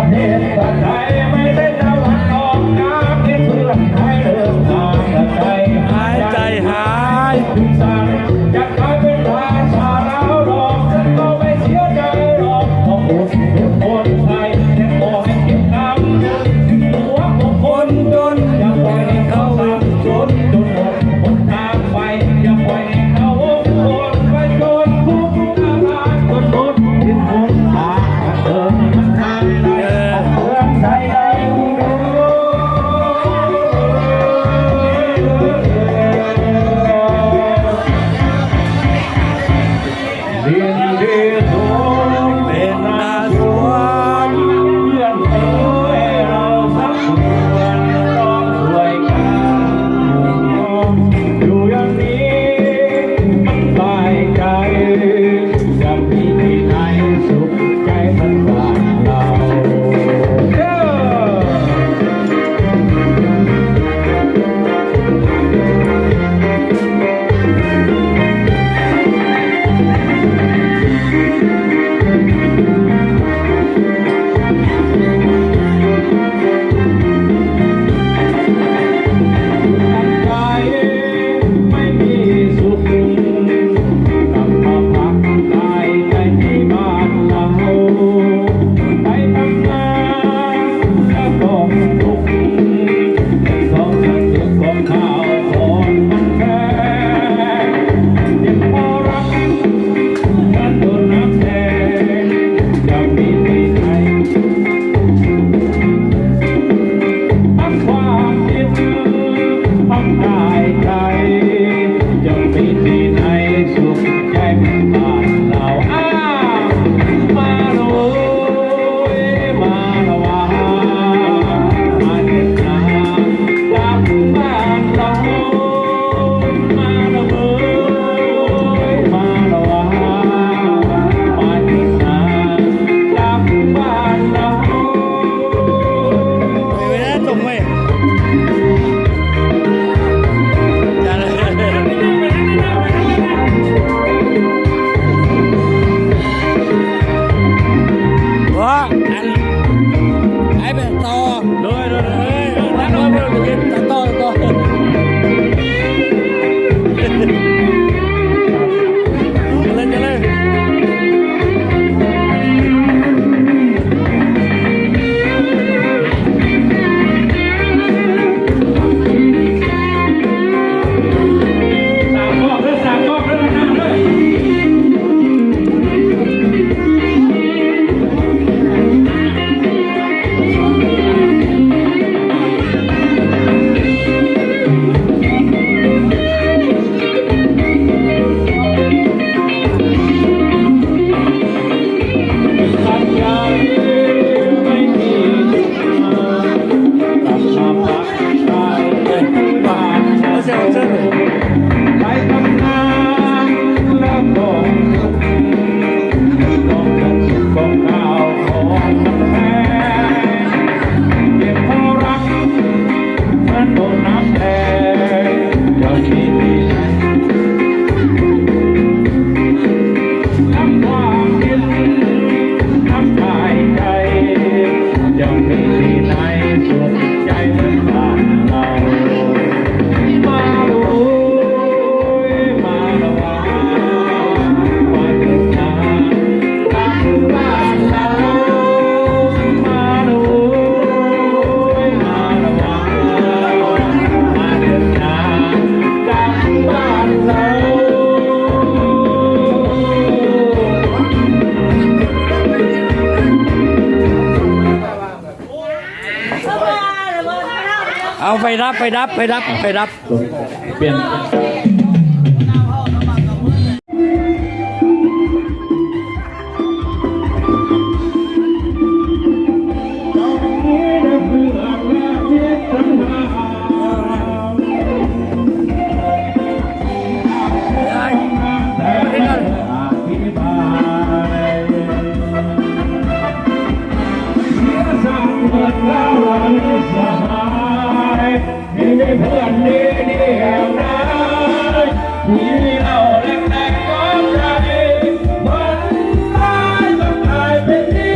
ປະເທດໄທ ໄມ່ໃຊ່ຕາວັນອອກນາ ເປັນເພື່ອນໄທເດີນທາງກັນໄກ ຫາຍໃຈຫາຍ ເອົາ ໄຟດັບ ໄຟດັບ ໄຟດັບ ໄຟດັບ ປ່ຽນ. ມີເຫຼົ້າແລະແຕ່ງກໍໄດ້ ເພິ່ນຕາຍກໍກາຍເປັນດີ.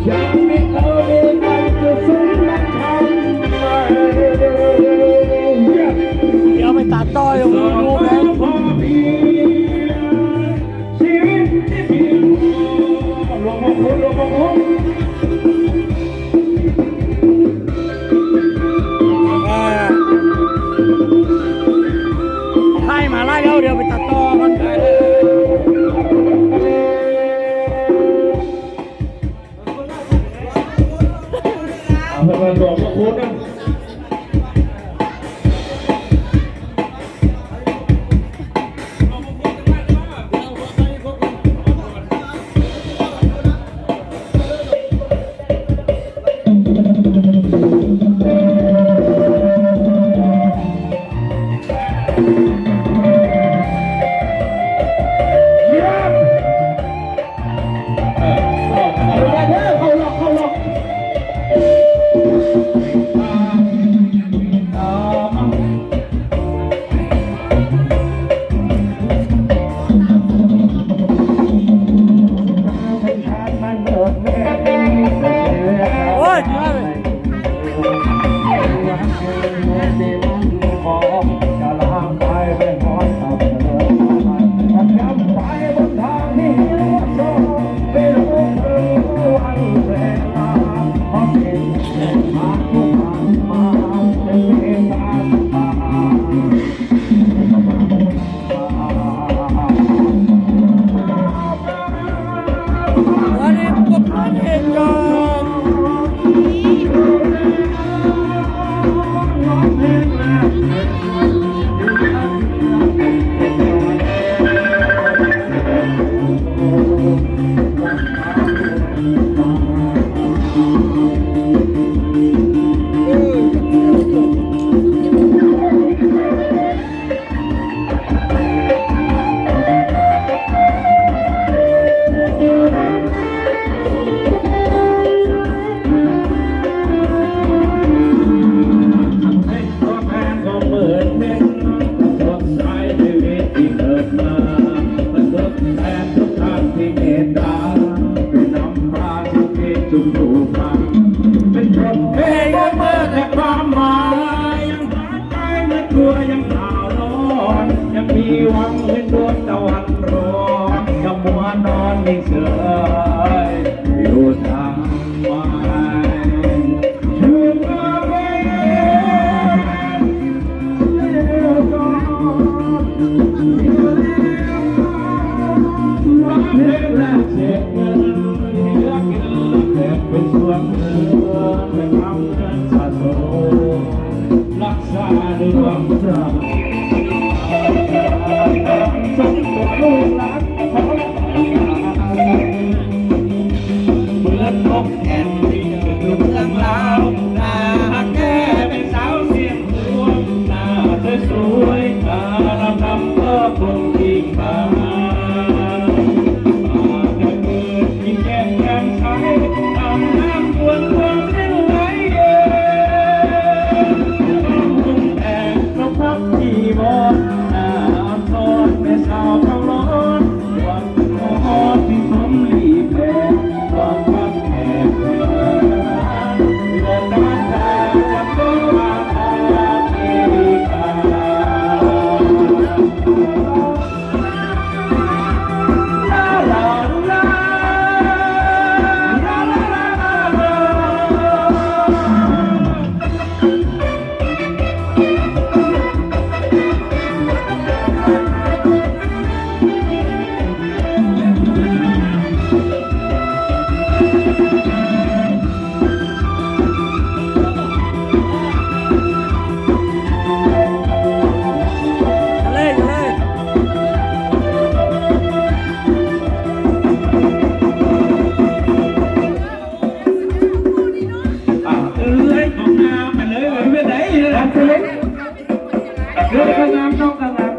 ດຽວໄປຕັດຕໍ່ຢູ່ ອ່າ ຖ່າຍມາຫຼາຍແລ້ວ ດຽວໄປຕັດຕໍ່ກ່ອນ. ເອົາເພິ່ນມາສອງຄົນນະ. ໂອ້ຍ ເປັນບົດເພງເໝິດແຕ່ຄວາມໝາຍ ໄປເມື່ອຕົວຍັງໜາວຮ້ອນ ຍັງມີຫວັງເຫັນດວງຕາວັນຮ້ອນ ຢ່າມົວນອນນິ່ງເສີຍຢູ່ທາງໃໝ່ ຢູ່ມາເວ ເປັນສ່ວນເຮືອນ ເປັນທຳເຮືອນສະສົມ ລັກສາດວງດາວ ສົມໂພດລູກຫຼານຂອງ ເໝືອນນົກແອ່ນທີ່ຢູ່ເມືອງລາວ ໜ້າຮັກແທ້ແມ່ນສາວຊຽງຂວາງ ໜ້າສວຍໆ ຕາດຳໆ ກໍຄົນທີ່ ເອື້ອຍຂອງງາມໄປເລີຍ ເປັນໃດ ເອື້ອຍຂອງງາມ ນ້ອງຂອງງາມ.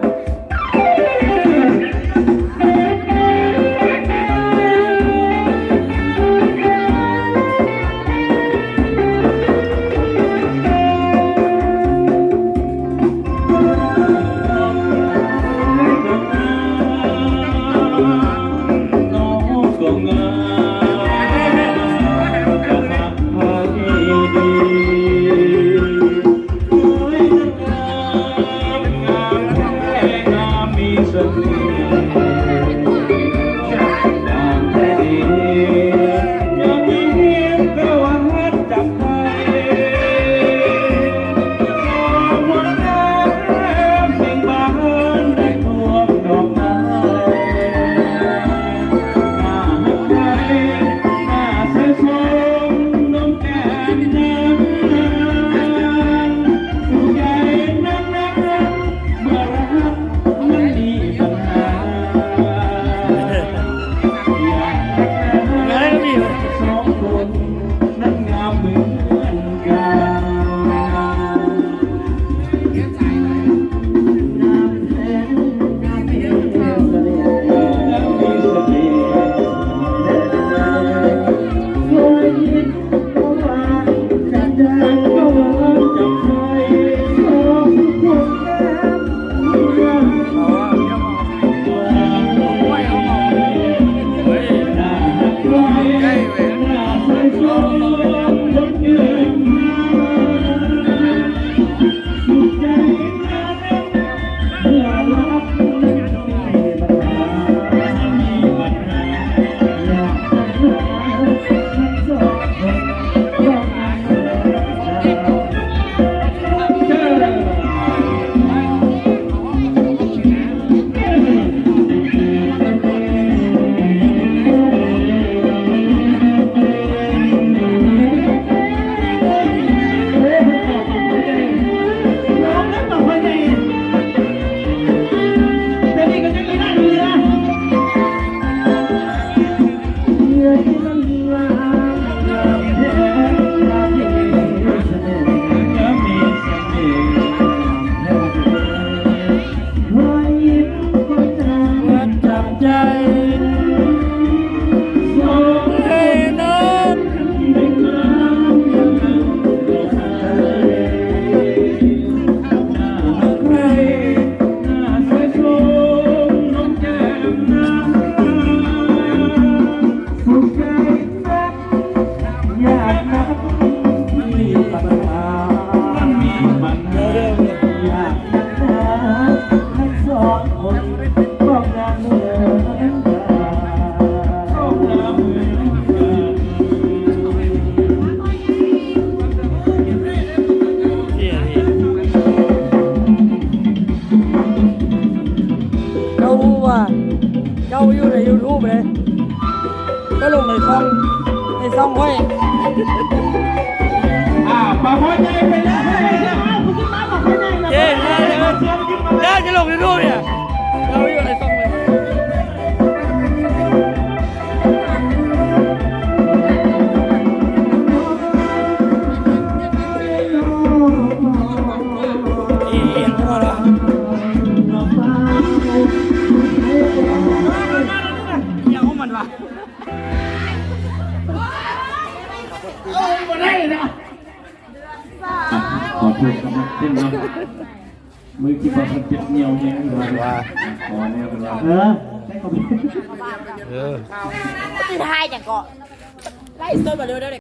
ເຈົ້າຮູ້ວ່າເຈົ້າຢູ່ໃນຢູທູບເດ້ ເຈົ້າລົງໃນຊ່ອງ ໃນຊ່ອງຂ້ອຍ ອ່າ ປາໝໍໃຫຍ່ໄປແລ້ວ ເຢ້ ເຈົ້າຈະລົງຢູທູບເນຍ ເຈົ້າຢູ່ໃນຊ່ອງເລີຍ. ອີ່ຫຍັງຂອງມັນວະ ອີ່ຫຍັງຂອງມັນວະ ເອົາບໍ່ໄດ້ນະ ອ່ະ ຂໍໂທດກັບນັກເຕັ້ນເນາະ. ມື້ຄິດວ່າເພິ່ນເຈັບຍ່ຽວແຮງວ່າ ວ່າ ຂໍແນວເພິ່ນວ່າ ເອີ ເອີ ຊິຖ່າຍຫຍັງເກາະ ໄລສົດບໍ່ເດີ ເດີ